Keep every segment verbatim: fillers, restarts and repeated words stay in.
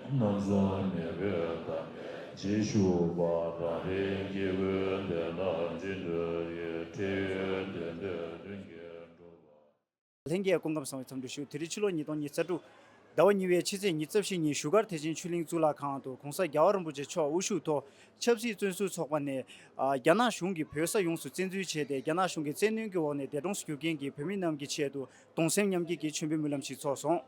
རྣམ་གསུམ་མེད་པའི་མཐའ། རྗེས་ཞུགས་པ་རང་རིག་སྐྱེ་དགུའི་བདེ་སྟོང་ཅི་འདོད་ཡི། འཕྲལ་ཡུན་བདེ་འདོད་མདུན་གྱི་འགྲོ་བ། ལྷན་རྒྱས་སྐུ་ཁམས་བཟང་བའི་འཚམས་འདྲི་ཞུ། དེ་རིང་ཕྱི་ལོ་ཉིས་སྟོང་ཉི་ཤུ་རྩ་དྲུག་ཟླ་བ་གཉིས་པའི་ཕྱི་ཚེས་ཉི་ཤུ་རྩ་བཞི་ཉིན་བཞུགས་སྒར་ཐེག་ཆེན་ཆོས་གླིང་གཙུག་ལག་ཁང་དུ་༸གོང་ས་༸རྒྱལ་བ་རིན་པོ་ཆེ་མཆོག་དབུ་བཞུགས་ཐོག་ཆབ་སྲིད་བཙོན་ཟུར་ཚོགས་པ་ནས་རྒྱ་ནག་གཞུང་གིས་བོད་ས་ཡོངས་སུ་བཙན་འཛུལ་བྱས་ཏེ། རྒྱ་ནག་གཞུང་གི་བཙན་གནོན་གྱི་འོག་ནས་འདས་གྲོངས་སུ་གྱུར་མཁན་གྱི་བོད་མི་རྣམས་ཀྱི་ཆེད་དུ་གདུང་སེམས་མཉམ་སྐྱེད་ཀྱི་མཆོད་འབུལ་སྨོན་ལམ་ཞིག་ཚོགས་སོང་།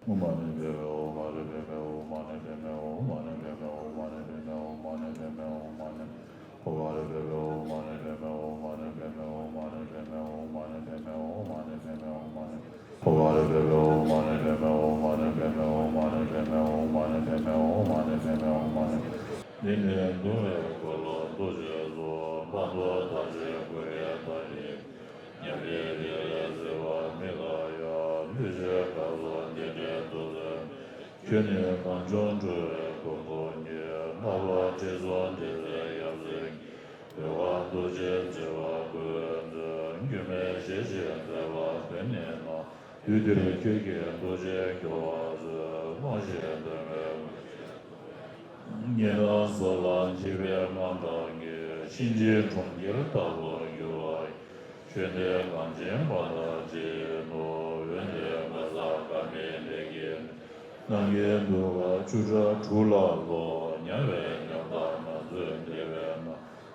འདི་ནི་འདུལ་བའི་འཁོར་ལོ་རྡོ་རྗེ་སོགས། འཕགས་མཐོ་མཐའ་བཞིའི་སྐུ་ཡི་མཐའ་ཡས། མཉམ་པའི་རིགས་ལས་གཟིགས་པ་མི་ལ་ཡང་། གླུ་གཞས་སྐབས་སུ་འདི་འདྲའི་མདོ་རྩོམ་མེད། ཁྱོད་ནི་གངས་ལྗོངས་འགྲོ་བའི་མགོན་པོ་ཉིད། ལྷག་པར་ཁྲི་སྲོང་ལྡེ་བཙན་ཡབ་སྲས་ཀྱི། འོད་དཀར་རྡོ་རྗེའི་མཛེས་པ་ཀུན་འཛིན། སྒྱུ་མའི་ཞལ་བཞེས་མཛད་པ་དེ་ནས་ན། དུས་འདིར་ཁྱོད་ཀྱིས་རྡོ་རྗེ་སྐྱོབ་པར་མཛོད། དབང་ཞེས་འདོན་པའི་ངེས་དང་ས་ལ་འཇིགས་པའི་དམག་དང་ནི། གཤིན་རྗེའི་གྲོང་ཁྱེར་ལྟ་བུར་འགྱུར་བ་ཡི། ཆོས་འདི་གངས་ཅན་པ་དང་གཅིག་ཡིན་ནོ། འོན་ཏེ་མགར་ས་ཀ་མེད་ལས་ཀྱི་ནང་གི་གདུགས་དཀར་ཆུ་སྐྲ་དྲུག་ལ་ལོག་ཉམས་པའི་ཉམ་ཐག་ན་ཚོད་བདེ་བས་ན།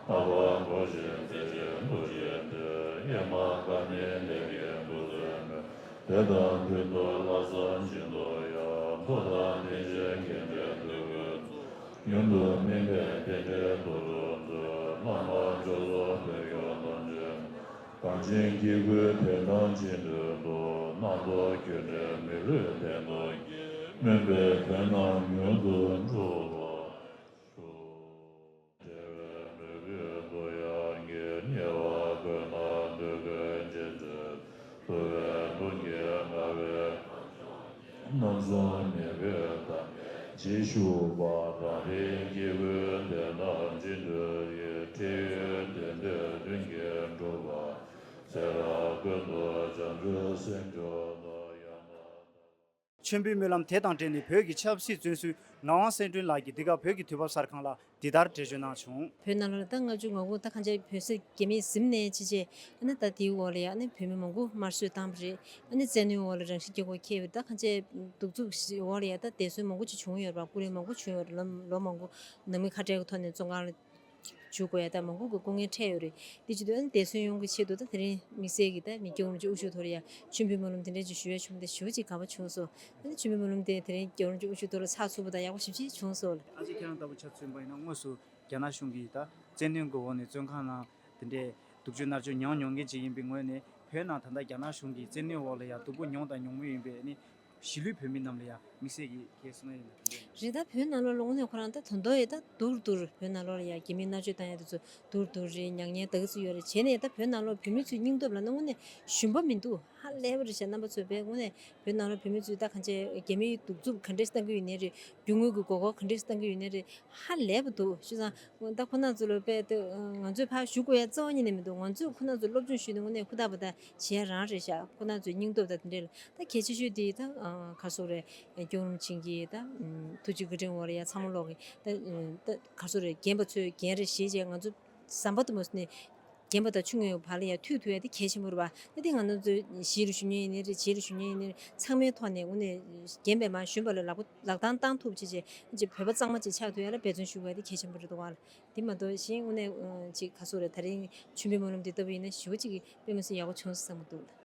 ལྷག་པར་འགྲོགས་ཤིང་རྩེ་གཅིག་ཏུ་བཞེས་ཏེ། གཡེར་མ་ཀ་མེད་ལས་ཀྱི་འདུ་འཛི་མེད། དེ་དང་མཐུན་ཏོ་ལྷག་བསམ་ཅི་འདོད་ཡང་། མདོ་དང་རྟེན་བཞིའི་རྒྱན་སྤྲས་འདོད་དགུའི་ཚོགས། མྱུར་དུ་སྨིན་པའི་རྟེན་འབྲེལ་མདོར་བསྡུས་མཛོད། བླ་མ་མཆོག་གསུམ་བོད་ཀྱི་དམ་ཆོས། གངས་ཅན་སྐྱེ་དགུའི་དོན་དམ་ཅི་འདོད་དོ། རྣམ་རྟོག་སྐྱོན་བྲལ་མི་ལུས་བདེན་སྟོབས་ཀྱིས། སྨོན་པའི་དོན་རྣམས་མྱུར་དུ་འགྲུབ་པར་ཤོག། བདེ་བའི་མོས་གུས་འདོད་ཡོན་གྱིས། ཉེ་བར་མགོན་དང་འདོད་དགུའི་རྗེས་འབྲེལ། བསླུ་བའི་གདུང་གིས་མངའ་བའི། རྣམ་གསུམ་མེད་པའི་མཐའ། རྗེས་ཞུགས་པ་རང་རིག་སྐྱེ་དགུའི་བདེ་སྟོང་ཅི་འདོད་ཡི། འཕྲལ་ཡུན་བདེ་འདོད་མདུན་གྱི་འགྲོ་བ། ཚེ་རབས་ཀུན་ཏུ་བྱང་ཆུབ་སེམས་མཆོག་ཐོབ། ཡང་དག་ད། མཆོད་འབུལ་སྨོན་ལམ་དེ་དང་འབྲེལ་ནས་བོད་ཀྱི་ཆབ་སྲིད་བཙོན་ཟུར་ངག་དབང་གསལ་སྒྲོན་ལགས་ཀྱིས་འདི་ག་བོད་ཀྱི་དུས་བབ་གསར་ཁང་ལ་འདི་ལྟར་འགྲེལ་བརྗོད་གནང་བྱུང་། བོད་ནང་ལོགས་ལ་ད་ལྔ་བཅུ་ང་དགུ་ད་གང་ཅི་བོད་སྲིད་རྒྱ་མིས་ཟིན་ནས་ཕྱིན་རྗེས། ཨ་ནི་ད་དེའི་འོག་ལ་ཡ་ཨ་ནི་བོད་མི་མང་པོ་དམར་གསོད་བཏང་བ་རེད། ཨ་ནི་བཙན་གནོན་འོག་ལ་རང་ཤི་རྒྱག་དགོས་ཁེལ་བ་རེད། ད་གང་ཅི་གདུག་རྩུབ་ཞིག་འོག་ལ་ཡ་ད་འདས་གསོན་མང་པོ་ཅིག་བྱུང་ཡོད་རེད་པ། སྐུ་རིམ་མང་པོ་བྱུང་ཡོད་རེད། ལོ་ལོ་མང་པོ་ནང་མི་ཁ་བྲལ་གྱི་ཐོག་ནས་བཙོན་ཁང་ལ་འཇུག་དགོས་ཡ་ད་མང་པོ་གི་སྐུ་ངལ་འཕྲད་ཡོད་རེད། དེ་བྱེད་དུས་ཨ་ནི་འདས་གསོན་ཡོང་གི་ཆེད་དུ་ད་དེ་རིང་དམིགས་བསལ་གྱི་ད་མི་སྐྱོ་རུ་ཅིག་དབུ་བཞུགས་ཐོག་ལ་ཡ་མཆོད་འབུལ་སྨོན་ལམ་དེ་འདྲ་ཅིག་ཞུ་ཡ་བྱུང་སྟེ་ཞེ་པོ་ཅིག་དགའ་པོ་བྱུང་སོང་། ཨ་ནི་མཆོད་འབུལ་སྨོན་ལམ་དེ་དེ་རིང་སྐྱོ་རུ་ཅིག་དབུ་བཞུགས་ཐོག་ལ་ཚགས་ཚུད་པོ་དང་ཡག་པོ་ཞེ་པོ་ཅིག་བྱུང་སོང་། ཨ་ཅེ་ཁྱེད་རང་ལྟ་བུ་ཆ་མཚོན་པ་ཡིན་ན་དངོས་སུ་རྒྱ་ནག་གཞུང་གིས་ད་བཙན་གནོན་གྱི་འོག་ནས་བཙོན་ཁང་ནང་དེ་འདྲའི་སྡུག་སྦྱོང་མནར་གཅོད་མྱོང་མྱོང་མཁན་ཅིག་ཡིན་པའི་ངོས་ནས་བོད་ནང་ད་ལྟ་རྒྱ་ནག་གཞུང་གིས་བཙན་གནོན་འོག་ལ་ཡ་སྡུག་པོ་མྱོང་དང་མྱོང་མུས་ཡིན་པའི་ཨ་ནི། གཞིས་ལུས་བོད་མི་རྣམས་ལ་ཡང་དམིགས་བསལ་གྱི་ཁྱེད་གསུང་ཡ་ཡིན་ན་དེ་འདྲ་ཡིན། རེད། ད་བོད་ནང་ལོགས་ལ་དངོས་གནས་ཁོ་རང་ད་དོན་དག་ཡིན་ད་མདོར་བསྡུས་བོད་ནང་ལོགས་ལ་ཡང་རྒྱ་མིའི་མནར་གཅོད་བཏང་ཡ་དེ་ཚོ་མདོར་བསྡུས་རེད། མྱ་ངན་ད་ག་ཚོད་ཡོད་རེད། བྱས་ནས་ད་བོད་ནང་ལོགས་བོད་མི་ཚོའི་སྙིང་སྟོབས་ལ་ན་དངོས་གནས་ཞུམ་པ་མི་འདུག་ཧ་ལས་པ་རེད་ཤག་རྣམ་པ་ཚོས་བས་དངོས་གནས་བོད་ནང་ལོགས་བོད་མི་ཚོས་ད་གང་བྱས་རྒྱ་མིའི་གདུག་རྩུབ་ག་འདྲས་བཏང་གི་ཡོད་ནའི་རེད། རྒྱུ་དངོས་ཀྱི་དགོས་མཁོ་ག་འདྲས་བཏང་གི་ཡོད་ནའི་རེད། ཧ་ལས་པ་འདུག་བྱས་ཙང་ད་ཁོ་ན་ཚོ་ལ་དཔེ་ད་ང་ཚོས་ཕར་ཞུ་དགོས་ཡ་རྩ་བ་ཉིད་ནས་མི་འདུག་ང་ཚོས་ཁོ་ན་ཚོ་སློབ་སྦྱོང་ཞུས་ནས་དངོས་གནས་ཧུར་ཐག་པ་ད་བྱེད་ཡ་རང་རེད་ཤག་ཁོ་ན་ཚོའི་སྙིང་སྟོབས་དང་དེ་འདྲས་ལ། ད་གལ་ཆེ་ཤོས་དེ་ད་ག་སོག་རེད། སྐྱོ་རུང་ཆིང་གི་ད་ཐུགས་རྗེ་བཀའ་དྲིན་འོག་ལ་ཡ་ཚང་མ་ལོག་གི་ད་ད་ག་སོག་རེད། རྒན་པ་ཚོས་རྒན་རེད་ཞེས་བྱས་ང་ཚོ་ཟམ་པ་དུ་མ་སོང་ནས་རྒན་པ་དང་ཆུང་ངུའི་བར་ལ་ཡ་མཐུད་ཐུབ་ཡ་དེ་གལ་ཆེན་པོ་རེད་པ། ད་དེ་ང་ཚོ་གཞིས་ལ་ཞུགས་མཁན་ཡིན་ནའི་རེད། བྱེས་ལ་ཞུགས་མཁན་ཡིན་ནའི་རེད། ཚང་མའི་ཐོག་ནས་དངོས་གནས་རྒན་པས་མར་གཞོན་པ་ལ་ལག་པ་ལག་རྡང་བཏང་ཐུབ་བྱས་བྱས་ཅིག་བོད་པ་གཙང་མ་ཅིག་ཆགས་ཐུབ་ཡ་ལ་འབད་བརྩོན་ཞུ་དགོས་ཡ་དེ་གལ་ཆེན་པོ་རེད་འདུག་ག་ལ། དེ་མ་གཏོགས་གཞན་དངོས་གནས་ཅིག་ག་སོག་རེད། ད་རིང་མཆོད་འབུལ་སྨོན་ལམ་འདི་ལྟ་བུ་ཡིན་ན་ཞེ་པོ་ཅིག་གི་དཔེ་མི་སྲིད་ཡག་པོ་བྱུང་སོང་བསམ་གྱི་འདུག་ལ།